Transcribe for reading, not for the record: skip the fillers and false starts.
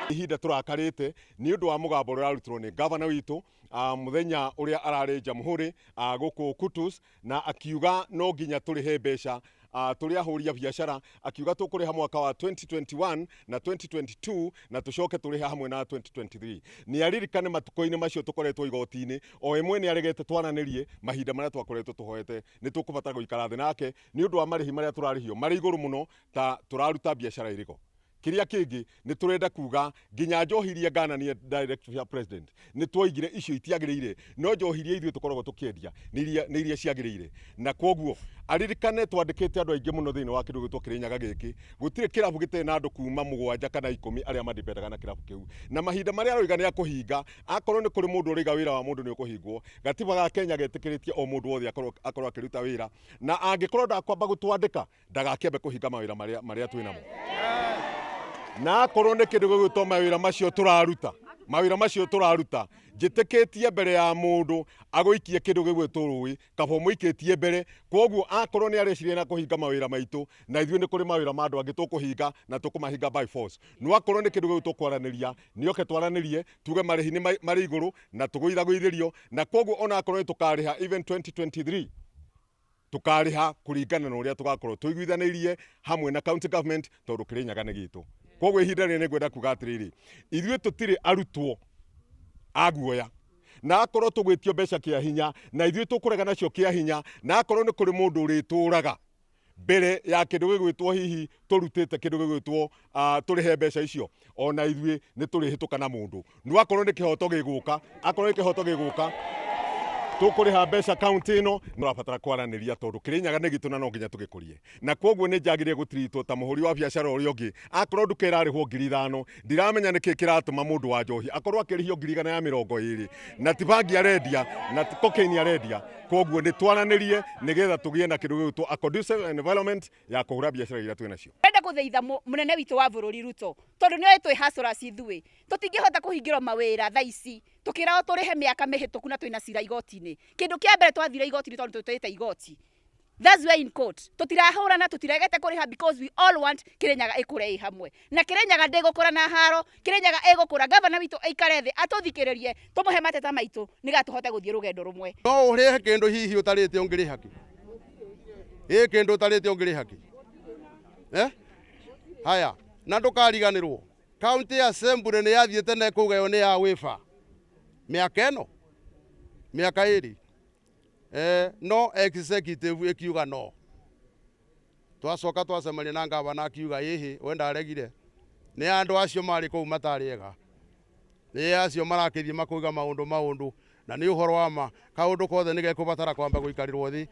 Ihinda tũrakarĩte nĩ ũndũ wa mũgambo ũrĩa ũrarutirwo nĩ gavana witũ mũthenya ũrĩa ararĩ Jamhuri gũkũ Kutus, na akiuga no nginya tũrĩhe mbeca tũrĩ ahũri a biacara. Akiuga tũkũrĩha mwaka wa 2021 na 2022 na tũcoke tũrĩhe hamwe na 2023. Nĩ aririkane matukũ-inĩ macio tũkoretwo igoti-inĩ, o ĩmwe nĩ aregete twaranĩrie mahinda marĩa twakoretwo tũhoete. Nĩ tũkũbatara gũikara thĩ nake nĩ ũndũ wa marĩhi marĩa tũrarĩhio marĩ igũrũ mũno ta tũraruta biacara ĩrĩko. Kĩrĩa kĩngĩ nĩ tũrenda kuga, nginya njohi iria ngananie direct ya president nĩ twoigire icio itiagĩrĩire, no njohi iria ithuĩ tũkoragwo tũkĩendia nĩ iria ciagĩrĩire. Na kwoguo aririkane twandĩkĩte andũ aingĩ mũno thĩinĩ wa kĩndũ gĩtwo Kĩrĩnyaga gĩkĩ. Gũtirĩ kĩrabu gĩtarĩ na andũ kuma 7 kana 10 arĩa mandipendaga na kĩrabu kĩu. Na mahinda marĩa aroiga nĩ akũhinga, akorwo nĩ kũrĩ mũndũ ũraiga wĩra wa mũndũ nĩ ũkũhingwo, gatiba ga Kenya getĩkĩrĩtie o mũndũ wothe akorwo akĩruta wĩra, na angĩkorwo ndakwamba gũtwandĩka, ndagakĩambe kũhinga mawĩra marĩa twĩ namo. Na akorwo nĩ kĩndũ gĩgwĩtwo mawĩra macio tũraruta, mawĩra macio tũraruta, njĩtĩkĩtie mbere ya mũndũ agũikie kĩndũ gĩgwĩtwo rũĩ, kaba ũmũikĩtie mbere. Kwoguo akorwo nĩ areciria na kũhinga mawĩra maitũ, na ithuĩ nĩ kũrĩ mawĩra ma andũ angĩ tũkũhinga na tũkũmahinga by force. No akorwo nĩ kĩndũ gĩgwĩtwo kwaranĩria, nĩ oke twaranĩrie, tuge marĩhi nĩ marĩ igũrũ na tũgũithagũithĩrio. Na kwoguo ona akorwo nĩ tũkarĩha even 2023, tukarĩha kũringana na ũrĩa tũgakorwo tũiguithanĩirie hamwe na county government, tondũ Kĩrĩnyaga nĩ gitũ. Koguo ihinda rĩrĩ nĩ ngwenda kuga atĩrĩrĩ, ithuĩ tũtirĩ arutwo a guoya, na akorwo tũgwĩtio mbeca kĩa hinya, na ithuĩ tũkũrega nacio kĩa hinya. Na akorwo nĩ kũrĩ mũndũ ũrĩtũraga mbere ya kĩndũ gĩgwĩtwo hihi tũrutĩte kĩndũ gĩgwĩtwo tũrĩhe mbeca icio, ona ithuĩ nĩ tũrĩhĩtũka na mũndũ. No akorwo nĩ kĩhoto gĩgũka, akorwo nĩ kĩhoto gĩgũka, tũkũrĩha mbeca kaunti ĩno. Nĩrabatara kwaranĩria tondũ Kĩrĩnyaga nĩ gitũ na no nginya tũgĩkũrie. Na koguo nĩ njagĩrĩire gũtiritwo ta mũhũri wa biacara ũrĩa ũngĩ. Akorwo nduka ĩrarĩhwo 5,000, ndiramenya nĩkĩ kĩratũma mũndũ wa njohi akorwo akĩrĩhio 120,000, na ti bangi arendia na ti cocaine arendia. Koguo nĩ twaranĩrie nĩgetha tũgĩe na kĩndũ gĩgwĩtwo a conducive environment ya kũhũra biacara iria twĩ nacio. Ndĩrenda gũthaitha mũnene witũ wa bũrũri Ruto, tondũ nĩoĩ twĩ hustlers, ithuĩ tũtingĩhota kũhingĩrwo mawĩra thaa ici tũkĩragwo tũrĩhe mĩaka mĩhĩtũku na twĩna cira igoti-inĩ. Kĩndũ kĩa mbere, twathire igoti-inĩ tondũ tũtĩte igoti. That's why in court tutirahũrana, tũtiregete kũrĩha, because we all want Kĩrĩnyaga ĩkũre ĩ hamwe. Na Kĩrĩnyaga ndĩgũkũra na haro, Kĩrĩnyaga ĩgũkũra gavana witũ aikare thĩ atũthikĩrĩrie, tũmũhe mateta maitũ nĩgetha tũhote gũthiĩ rũgendo rũmwe. No ũrĩhe kĩndũ hihi ũtarĩte, ũngĩrĩha kĩ? Ĩ kĩndũ ũtarĩte ũngĩrĩha kĩ? Eh? Haya, na ndũkariganĩrwo county assembly nĩ yathiĩte na ĩkauga ĩyo nĩ ya wĩba mĩaka ĩno mĩaka 2, no executive ĩkiuga no. Twacoka twacemania na ngavana, akiuga ĩhĩ, we ndaregire. Nĩ andũ acio marĩ kũu matarĩ ega, nĩ acio marakĩthiĩ makauga maũndũ maũndũ, na nĩ ũhoro wa ma kaũndũ kothe nĩ gekũbatara kwamba gũikarĩrwo thĩ.